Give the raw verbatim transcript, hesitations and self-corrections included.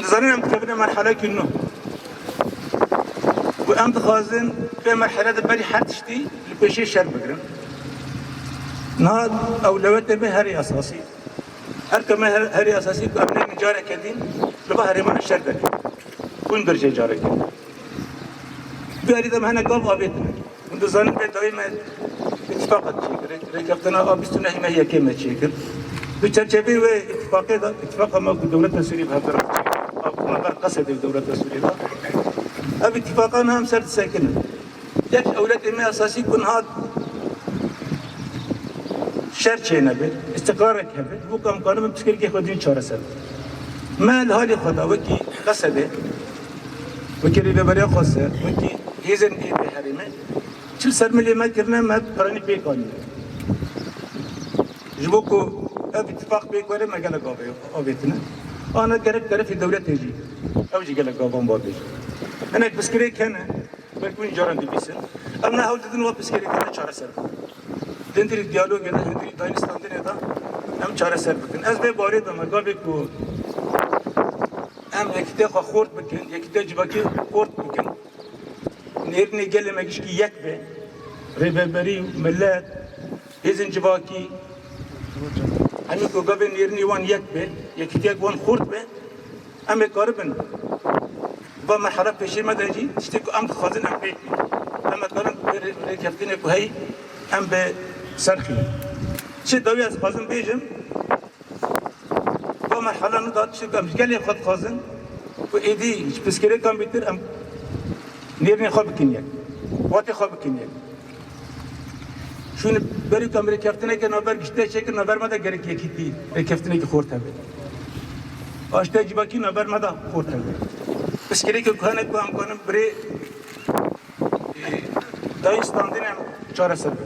Dizanin em dikevine merhelekî nû. Û em dixwazin vê merhele de berî her tiştî li pêşê şer bigirin. Niha ewlewetê me herî esasî. Her ke me her-, herî esasî ku em neynin careke din li va herêmana şer derê. Hûn bir jê careke. Bi herî de me hene gav avêtine. Hûn dizanin vê dawî me îtîfaqek çêkir. Rêkeftina a bîst û nehê me yekê me çêkir. Di çerçeveyê wê îtîfaqê de, îtîfaqa me ku dewleta Sûriyê bi hev re çêkir, a ku me ber Qesedê dewleta Sûriyê de. Ev îtîfaqa niha em ser disekinin. Yek ji ewletê me esasî ku niha şer çênebe, îstiqrarek hebe, ji bo ku em karibin pirsgirêkê xwe dîn çareser bikin. Me li halê xwe de wekî Qesedê, wekî Rêveberiya Xweser, wekî hêzên êdî herêmê, çi li ser milê me kirine, me piranî pêk anîne. Ji bo ku ev îtîfaq pêk were, me gelek avê-, avêtine. Ana gerek terefê dewletê jî, ew jî gelek gavan bavêje. Hinek pirsgirêk hene, belkî hûn caran dibîsin. Em ne hewl didin wa pirsgirêkane çareser bikin. Di hundirî diyalogê de, hundirî dayînstandinê de em çareser bikin. Ez vê barê de me gavê ku em yekîtiya xwe xort bikin, yekîtiya civakî xort bikin. Nêrînê gelê me gişkî yek be, rêveberî, milet, hêzên civakî, hemî ku gavê nêrînê wan yek be, yekîtiyek wan xurt be, em ê karibin va merhela pêşê me de jî tiştê ku em dixwazin em pêk bînin. Em ê karin vê rê-, rêkeftinê ku heyî em bi ser xînin. Çi dawî ez dixwazim bêjim, va merhela nû de tiştê ku em ji gelê xwe dixwazin ku êdî ji pirsgirêkan bêtir em nêrînê xwe bikin yek, watê xwe bikin yek. Şûnê berî ku em rêkeftineke navber giştî çêkir, navber me de gerek yekîtî rêkeftinekî xort hebe. Aştiya civakî navber me de xort hebe. Pirsgirêkê ku hene ku em kanin bi rê, e, dayînstandinê em çareser bikin.